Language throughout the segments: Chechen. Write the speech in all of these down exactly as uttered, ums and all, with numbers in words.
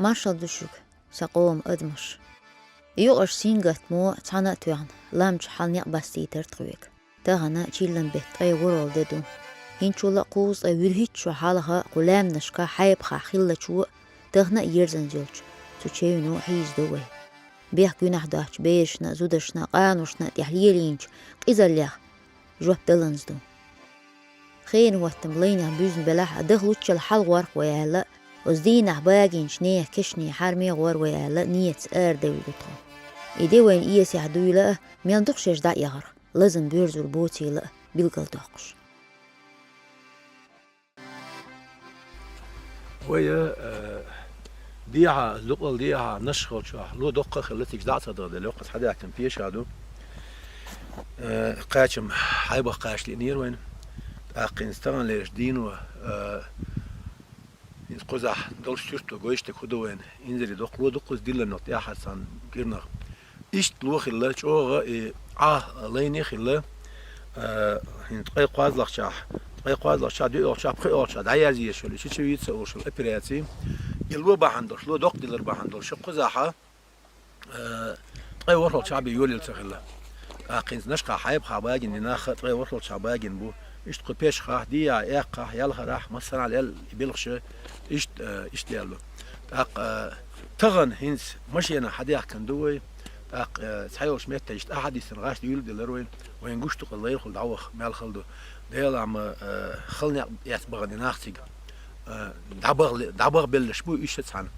Маршал ду шуьга, сан къоман адамаш. Юкъаш сингаттамо цхьана а тоьхна, лам чу хьал некъ бастийтар тхоьга. Тахана чиллан бетта ткъе ворхӀалгӀа де ду. ХӀинцачул а кхузткъе вуьрхӀитта шо хьалха кху лаьмнашка Хьайбахахь хиллачо а, тахана а ерзанза йолчу цу чевно хьийзадо вай. Бехк-гуьнахь доцучу берашна а, зудашна а, къаношна а тӀехь лелийначу къизаллех жоп даланза ду. Хенан хӀоттам лайнех буьзна белахь а, даха луччал хьалагӀорх вай аьлла, оцу дийнахь багийначу нехан кешнийн хьарме гӀор вай аьлла, нийятца арадевлла ду тхо. И де вайна эсехь дуйла а, мел дукха шаьш дӀаэхарх, лазам боьрзур боцийла а билгалдоккхуш. Вай, э, дехьа, зукъал дехьа, нашхалчохь, ло доккха а хилла, цига дӀа а ца даха делла, йоккхаза хьадаьхкина пеша ду. Э, кхачам Хьайбах кхача лиънера вайна. ТӀаккха хӀинца таханлерчу дийно, э, хӀинца кхузахь долуш суьрто гойшдаг хӀу ду вайна, инзаре доккха ло ду кхуза дилланах тӀаьхьара цхьана кӀирнах. Иштта ло хилла, чӀогӀа и Ӏа лайне хилла, а, хӀинца ткъе кхозлагӀчохь, ткъе кхозлагӀчохь, доьалгӀачохь, пхоьалгӀачохь дӀаязъеш йолу, чечевица олуш йолу операци. И ло бахьана долуш, ло доккха дилар бахьана долуш, кхузахьа, а, ткъе ворхӀалгӀачохь бен йолийла ца хилла. ТӀаккха хӀинца нашха Хьайбахахь багина динах а ткъе ворхӀалгӀачохь багина бу. Иштта кху пешахь, дехьа, эккхахь, ялхарахь, массанхьа лел и белхаш, иштта, а, иштта лелла. ТӀаккха, а, тахана хӀинца машенахь хьадаьхкина ду вай. ТӀаккха, э, цхьайолчу меттехь иштта ахьа дисина гӀаш дуьйла делара вайна. Вайна гуш ду-кх лайрахула дӀаваха мел хала ду. Делахь ма, э, хала некъ эцна бахана и нах цига. Э, дӀабаха-, дӀабахабелларш бу уьш а цхьаьна.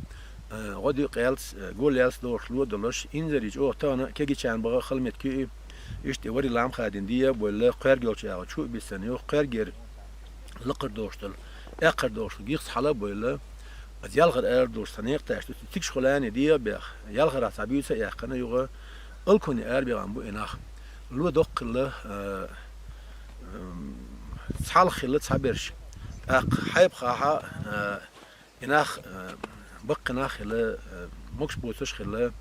Э, гӀо ду къелца, э, гул ялца дохуш ло а долуш, инзаре чӀогӀа тахана кегийчарна баха хала меттиг ю и. Иштта и вари лам хадийна де а бевлла, кхоьрга йолчу агӀор чу а бисина ю, кхоьргера лакхара дохуш долу, эккхара дохуш долу гихца хьала а бевлла, аса ялхара ара долуш сан некъа тӀехь ду, цигахь хуьлу аьлла де а беха, ялхарахь цхьа буьйса а яьккхина юха, алкуне арабаьхна бу и нах. Ло доккха хилла, а, м, цхьалха хилла цхьаберш. ТӀаккха Хьайбахахь, а, и нах, а, баккхий нах хилла, а, могуш боцурш хилла.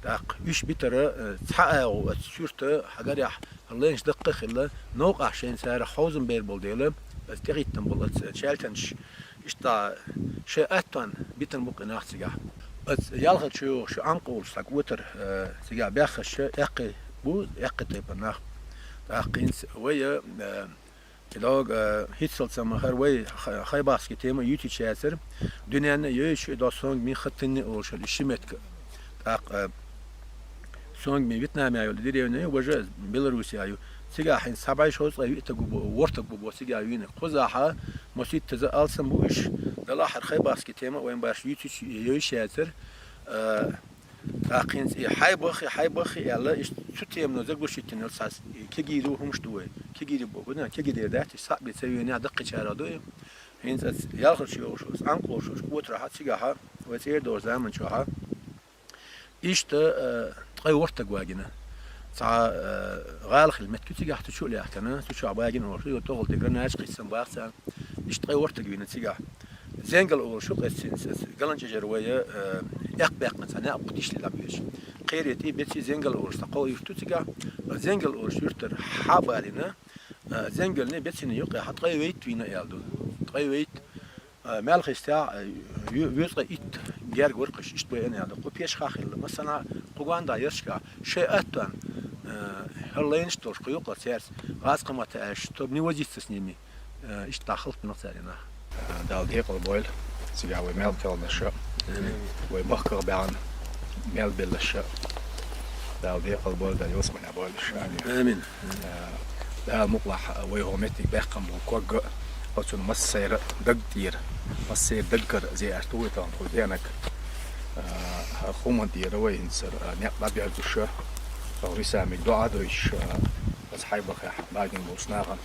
ТӀаккха уьш битара, а, цхьа агӀо оцу суьрта хьагарехь, хӀара лайнаш даккха а хилла, новкъахь шайна цара хьовзам бер болу дела, аса тӀехӀиттина болу аса чаьлтанаш, иштта шайн аттонна битина бу-кх и нах цигахь. Аса ялхара чу йогӀуш шу Ӏамкъа волуш цхьа котар, э, цигахь баьхкинарш эккхий бу, эккхий тайпана нах. ТӀаккха хӀинца вай, э, и дӀогга, э, хӀинццалц ма хӀара вай ха-, хайбахский тема юьйцуьйтуш яцара, дуьненна а йойуш и дӀо Сонгми, Хатынни олуш йолу и ши меттиг. ТӀаккха, э, Сонгми Вьетнамехь йолу деревня ю, важа Белоруссия ю. Цигахь хӀинца цхьа бӀе шовзткъе виъ стаг ву бо-, ворхӀ стаг ву бо цигахь вийна. Кхузахьа масийттаза алсам бу уьш, делахь хӀара хайбахский тема вайн башха юьйцуьйтуш йойуш яцара. Э, тӀаккха хӀинца и Хьайбах, и Хьайбах аьлла, иштта цу темано заглушить йина йолу цхьа кегийра хӀумаш ду вай. Кегийра боху, кегийра дац, иштта схьа а бен ца вийна, даккхийчарах ду и. ХӀинца аса ялхара чу йогӀуш, аса Ӏамкъа волуш, аса котарахьа, цигахьа, вай цӀера догӀучу заман чохьа. Иштта, э, ткъе ворхӀ стаг вагина. Цхьа, э, гӀала хилла меттиг ю цигахь, цу чу а лаьхкина, цу чохь багина олуш, и тӀехула тӀе гранача кхиссина баха царна. Иштта ткъе ворхӀ стаг вийна цигахь. Зенгал олуш ю-кх аса цуьнца, аса Галанчежара вай, э, эккхабаьккхина цхьа некъ бу тишлий лам веш. Кхерий тӀе Беци, Зенгал олуш цхьа кхо юрт ю цигахь. Зенгал олуш юьртара хьа а балийна, э, Зенгални Бецини юккъехьа ткъе вейтта вийна аьлла ду. Ткъе вейтта. А, мел хистехь, а, ве-, везткъе итт герга вара кхуьш, иштта байина аьлла. Кху пешахь хилла, массанхьа кху гондахь яршкахь, шайн аттонна, а, хӀара лайнаш долуш, кху юккъе цаьрца гӀазкхаматта аьлча, чтоб не возиться с ними, а, иштта дӀа халпанах цара и нах. Дала декъал бойла цигахь вай мел кхелхинарш а, вай махках баьхна мел белларш а. Дала декъал бойла, Дала ялсаманехь бойла уьш. Амин. Амин. Дала мукъалахь вай хӀокху меттиг баьккхина болу ког а, оцунна массеран а даг тӀера, массеран а даггара зе аьлла ду вай тахана кху денаг. А, хӀара хӀуманна тӀера вай хӀинца, а, некъ дӀаберзуш а, тхо висамиг доӀа а дойтуш, а, аса Хьайбахехь багина болчу нахана.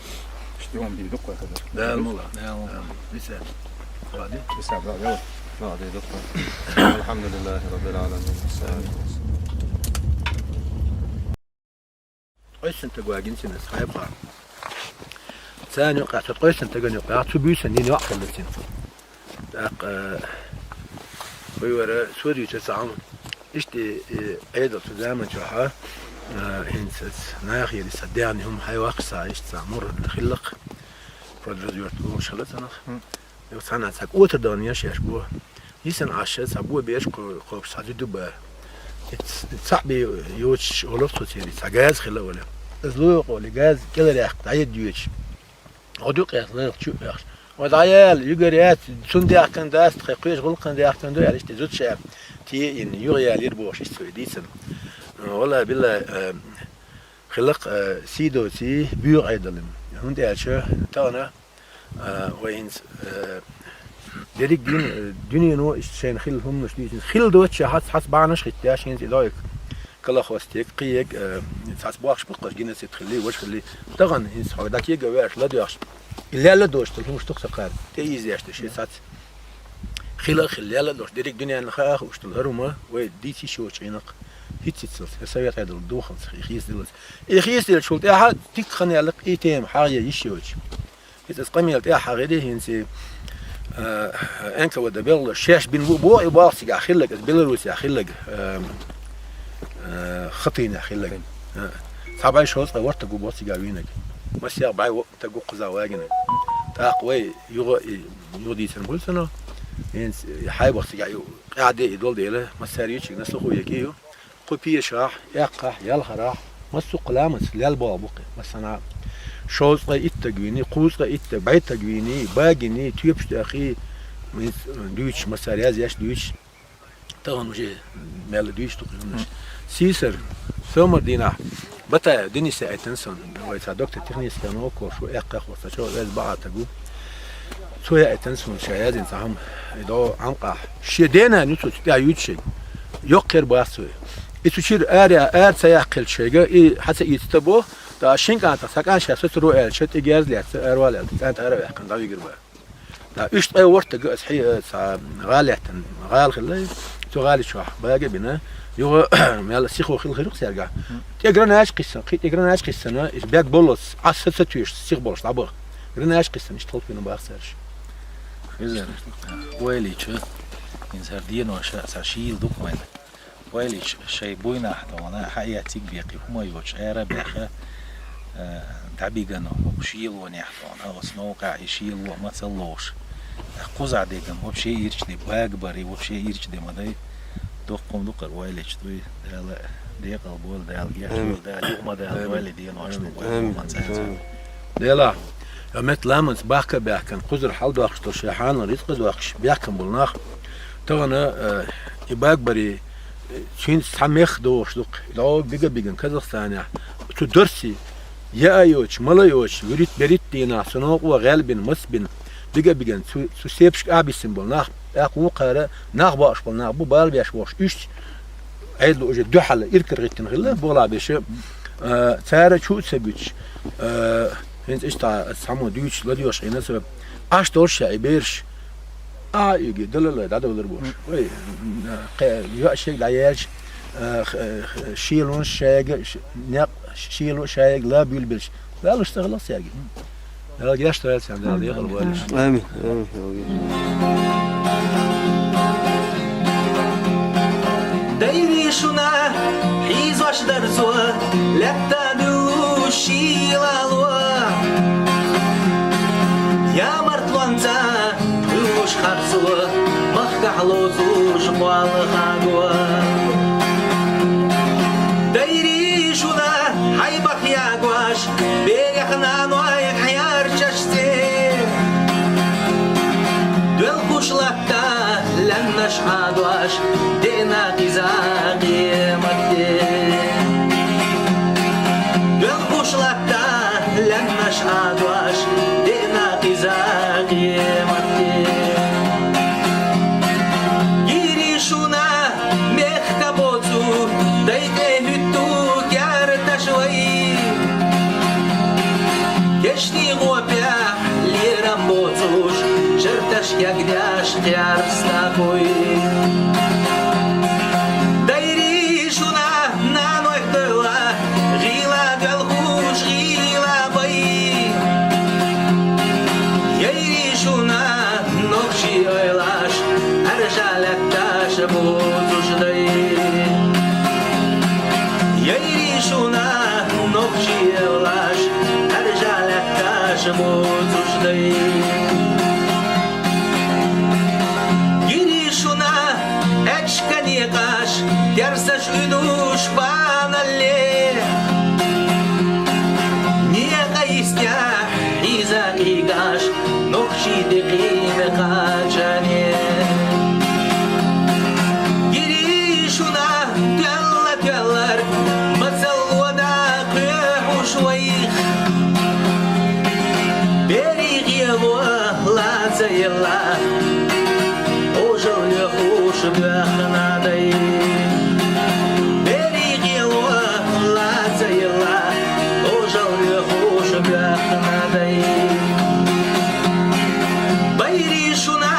Иштта юхана бийр ду-кх вай хазар. Дала мукъалахь. Дала мукъалахь. Виса. Вади? Виса, да, да. Да, да, да. Алхьамдулиллахи Раббил Ӏаламин. Ткъе сан стаг вагина цуьнан Хьайбахахь. Царна юккъехь, цу ткъе сан стагана юккъехь, цу буьйсанна йина йоӀ хилла цуьнан. ТӀаккха, э, кхуьйвара, содийча цхьа хӀума. Иштта и, и Ӏедал цу заман чохьа, э, хӀинца аса нахера сан дегӀна хӀума хьайваккха сан, иштта сан мур хилла-кх. Продразверт луш хилла цунах. Юха цхьана цхьа кӀотар дахана еш еш бу. Йисина Ӏаш, цхьа бо беш кхо-, кхобуш цхьа зуьду ба. Ц-, цхьаъ бе йоцуш олура цо церий, цхьа газа хила а вала. Иза луйо къоли газа кӀелара яхка, дӀаедда йоьдуш. Гьо дукъ яц, лайх чу а яхаш. Ва дӀаяла, югар яц, цунна даьхкан дац, тхай кхечу гӀуллакхана даьхкан ду, аьлла, иштта зудча а, те а йина, юха яла йира бохуш, иштта цо дийцина. Валла, билла, э, хилакх, э, сий доций, буьйгӀа Ӏедалан. ХӀунда аьлча, тахана, э, вай хӀинца, э, дерриг дин, э, дуьнено иштта шайна хилла хӀуманаш дийцина. Хилла доцуча хьац, хьац бахьанаш хӀиттаеш, хӀинца и дойка. Калахостег, кхиег, э, цхьац бохуш баккхаш геноцид хилли, важа хилли. Тахана хӀинца хьо дӀакега ваьш ладоьгӀаш. И лелла доцуш долу хӀумаш ду-кх сан кхара. ТӀеийза деш ду шен цхьац. Хила а хилла, лелла а долуш, дерриг дуьненна хаа хууш долу хӀара хӀума, вай дийцийша йоцучу Ӏийнах хӀиттийцалц, я совет Ӏедалан духалц, и хийцадиллалц. И хийцадиллачул тӀаьхьа дикка хан яьлла-кх и тема хьагӀ е йиш йоцуш. Иза аса къамел тӀехь хьагӀири хӀинца, а, Н К В Д белхалош, шаьш бина бу боху и болх цигахь хилларг, иза Беларусехь хилларг, а, а, Хатынехь хилларг. А, цхьа бӀе шовзткъе ворхӀ стаг ву боху цигахь вийнарг. Масех бӀе воккха стаг ву кхузахь вагийнарг. ТӀаккха вай юха и, юха дийцина буьлцано, хӀинца и хьайбах цигахь ю, къаьхьа де и долу дела, массаьрга ю чигна слуху яки ю. Кху пешахь, эккхахь, ялхарахь, массо а кху ламаца лел болх бу-кх, массанхьа. Шовзткъе итт стаг вийний, кхузткъе итт стаг, бӀе стаг вийний, багийний, тоьпаш тӀехь, дуьйцуш, массара язъеш дуьйцуш, тахана уже мел дуьйцуш ду-кх хӀуманаш. Сийсара, сомар дийнахь, Батаев Дениса аьттина суна, вай цхьа доктор технических наукаш ву, эккхахь ву, цхьа чӀогӀа веза бакъ стаг ву. Цо яийтина суна ша язйина цхьа хӀума, и дӀо Ӏамкъахь. Шен денана ю цо цу тӀехь юьйцуш ерг. Йоккха хир бац цо. И цу чуьра ара, ара ца яккхийтича шайга, и хьан ца ийци стаг боху, ткъа шина кӀантах цхьа кӀант ша соцур ву аьлча, тӀе герз лаьцна, ара валийта, кӀант ара ваьккхина, дӀавигар бара. Ткъа уьш ткъе ворхӀ стаг аса хье-, ца гӀала лаьттина, гӀала хилла, цу гӀали чохь бага а бина, юха мел сихо хилла хир-кх цаьргахь. ТӀе гранача кхиссина, кхин тӀе гранача кхиссина, иза бег боллалц, Ӏаса ца тоьшуш, сиха болуш дӀабаха. Гранача кхиссина, иштта хӀаллаквина баха цаьрша. Везар, ойла йича, хӀинца хӀара денош а цхьа шийла ду-кх вайна. Ойла йича, шайн буйнахь тхуна хьаэциг беккхий хӀума йоцуш, ара а баьхна, э, дӀабигана хӀокху шелонехь тхуна, оцу новкъахь и шело а мацалла ловш. Кхузахь деган вообще ирча де, бага барий вообще ирча де ма дай. Доккха хӀума ду-кх хӀара, ойла йича дуй. Дала декъал бойла, Дала гечдойла, Дала юха ма Дала, ойла денош ду вай. Амин. Амин. Делахь, я метта ламанца бахка а баьхкина, кхузара хьаладоккхуш долу шайн хьанал рицкъа а доккхуш, баьхкина болу нах. Тахана, э, и бага барий, э, цуьнца цхьа мех дохуш ду-кх, и дӀо бига а бигина Казахстанехь, цу дарций, яа йоцуш, мала йоцуш, вуьрхӀитта-берхӀитта дийнахь, цу новкъо гӀел бина, маца бина, бига а бигина, цу, цу сепашка а биссина болу нах, тӀаккха вукхара нах бакъуш болу нах бу, бала беш бохуш, уьш Ӏедало уже дуьхьал иракарахӀиттина хилла, болахь беша, а, цара чу а ца буьтуш, а, хӀинца иштта цхьаммо дуьйцуш ладоьгӀуш Ӏийна со, Ӏаш долуш ша и бераш, а, юьги, далалай, дӀадовлар бохуш. Вай, кхе, йоӀ шега дӀаерча, а, х-, х-, шелонаш шайга, ш-, некъ шело шайга ла буьйлабелча, ваьллаш ца хилла цаьрга. Дала гечдойла царна, Дала декъала бойла уьш. Амин. Амин. Дайри шуна хьийзош дар цо, лаьтта дуьллуш шийлало. Ямартлонца дуьллуш харцо, махкахь лоцуш кхолхаго. Дайри шуна хьайбах ягош, берех нанойх хьерчаш цӀе. Доьлхуш латта лаьмнаш Ӏадош, деана иза къематде. Доьлхуш латта лаьмнаш Ӏадош, деана иза къематде. Гири шуна мехка боцу, дай тӀе хӀуьтту керташ вай. Кешни гӀопехь лерам боцуш, жарташ кегдеш кхерста кхуй. Дайри шуна нанойх дойла, гӀийла доьлхуш гӀийла бай. Яйри шуна нохчий ойлаш, хьаьржа лаьтташ буцуш дай. Яйри шуна нохчий ойлаш, хьаьржа лаьтташ буцуш дай. Гири шуна закъигаш, нухчи декъина кхачане. Гири шуна тоьлла-тоьллар, мацалла дакъа хьуш вайх. Берригъело лаца елла, ожалле хьуш бехна дай. Берригъело лаца елла, ожалле хьуш бехна дай. Байри шуна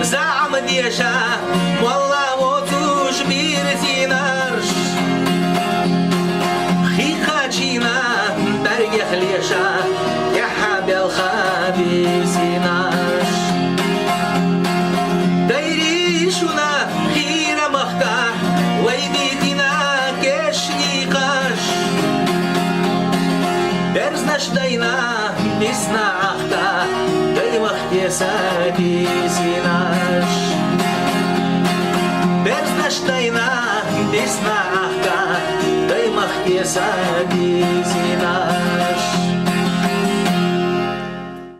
заӀма деша, молла воцуш бирзинарш. Хихачина бӀаргех леша, яхьа белха бисинаш. Дайри шуна хира махка, вай дитина кешни каш. Берзнаш дайна бисна ахка, даймах кеса бисинаш. Берзнаш дайна бисна ахка, даймах кеса бисинаш.